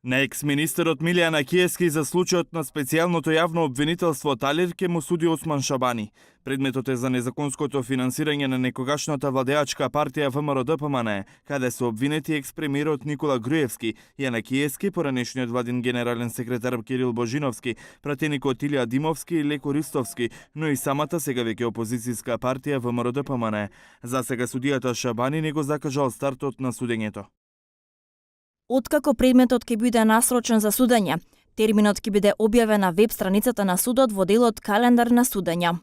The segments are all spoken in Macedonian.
На екс-министерот Милијана Киески за случајот на специјалното јавно обвинителство Талир ке му суди Осман Шабани. Предметот е за незаконското финансирање на некогашната владеачка партија ВМРО-ДПМН, каде се обвинети екс-премиерот Никола Груевски, Јана Киески, поранешниот владин генерален секретар Кирил Божиновски, пратеникот Илија Димовски и Леко Ристовски, но и самата сега веќе опозицијска партија ВМРО-ДПМН. За сега судијата Шабани не го закажал стартот на судењето. Откако предметот ќе биде насрочен за судење, терминот ќе биде објавен на веб страницата на судот во делот Календар на судења.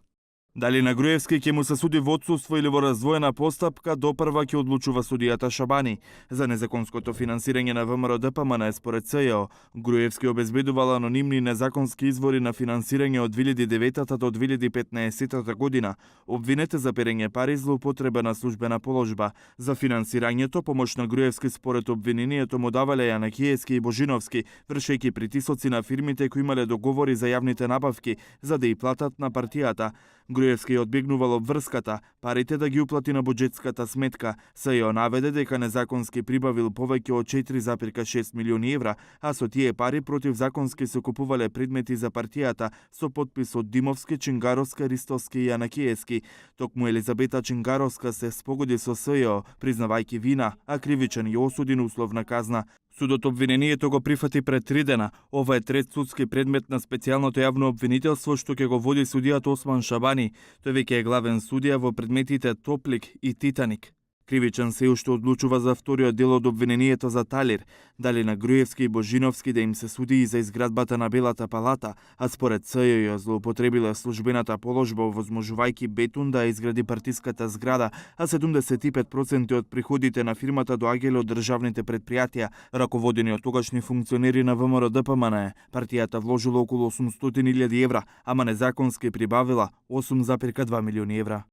Дали на Груевски ќе му се суди во отсуство или во раздвоена постапка, допрва ќе одлучува судијата Шабани. За незаконското финансирање на ВМРО-ДПМН според СЈО, Груевски обезбедувал анонимни и незаконски извори на финансирање од 2009 до 2015 година, обвинет за перење пари, злоупотреба на службена положба. За финансирањето помош на Груевски според обвинението му давале Јана Киески и Божиновски, вршејќи притисоци на фирмите кои имале договори за јавните набавки за да и платат на партијата. Груевски одбегнувал обврската, парите да ги уплати на буџетската сметка. СЈО наведе дека незаконски прибавил повеќе од 4,6 милиони евра, а со тие пари противзаконски се купувале предмети за партијата со подпис од Димовски, Чингаровска, Ристовски и Јана Киески. Токму Елизабета Чингаровска се спогоди со СЈО, признавајќи вина, а кривичен ја осуди на условна казна. Судот обвинението го прифати пред 3 дена. Ова е трет судски предмет на специјалното јавно обвинителство што ќе го води судијата Осман Шабани. Тој веќе е главен судија во предметите Топлик и Титаник. Кривичен се уште одлучува за вториот дел од обвинението за Талир, дали на Груевски и Божиновски да им се суди и за изградбата на Белата палата, а според СЈО ја злоупотребила службената положба овозможувајќи Бетун да изгради партиската зграда, а 75% од приходите на фирмата доаѓале од државните предпријатија, раководени од тогашни функционери на ВМРО-ДПМН. Партијата вложила околу 800.000 евра, ама незаконски прибавила 8,2 милиони евра.